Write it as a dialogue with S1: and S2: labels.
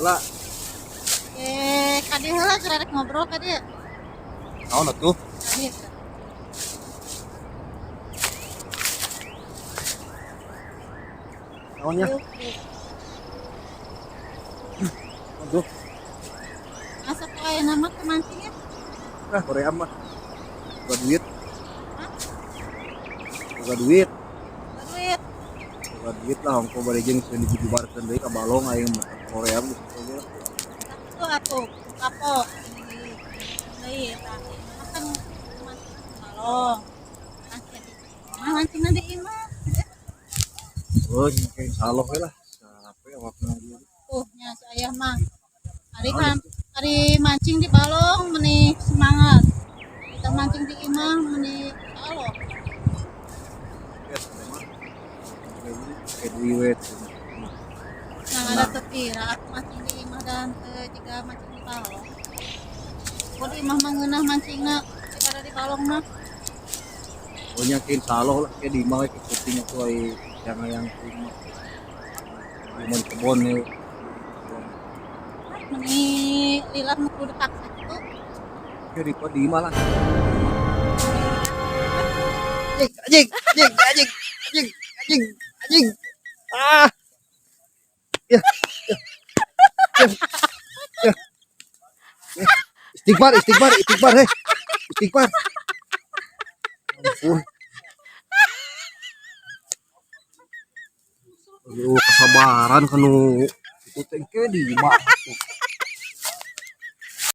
S1: Heula.
S2: Eh, ka dieu heula geura rek ngobrol ka dieu.
S1: Naon atuh?
S2: Ka dieu.
S1: Naonnya? Aduh,
S2: Asa poe ayeuna mah teu mancing ya?
S1: Ah, Korea mah. Boga duit.
S2: Hah?
S1: Boga duit.
S2: Duit.
S1: Boga duit lah ongko bari jeung sieun dijujubarkeun deui ka balong aing mah Korea mah geus oge lah.
S2: Itu atuh kapok deui eta. Imah kan mancing di balong. Nah, jadi mah mancingna di imah.
S1: Oh, nya ke insyaallah we lah. Sape awakna ieu.
S2: Tuh nya si ayah mah. Ari kan ari mancing di balong meni semangat. Kita mancing di imah meni insyaallah.
S1: Ya, mah. Kayak duit we.
S2: Nah, ada tepira aku mancing di imah dan teu jiga mancing di balong. Kok di imah mah ngeunah mancingna daripada di balong mah.
S1: Oh, nya ke insyaallah lah ke di imah we ke kuping atuh ai yang teuing mah. Di imah di kebon we.
S2: Meni lila nu kudu dipaksa kitu.
S1: Ke di imah lah. Anjing, anjing, anjing, anjing, anjing, anjing. Ah. Ya, ya, ya, ya. Ya. Istighfar, istighfar, istighfar, hei. Istighfar. Ampun. Aduh, kesabaran kanu itu teh ke di imah.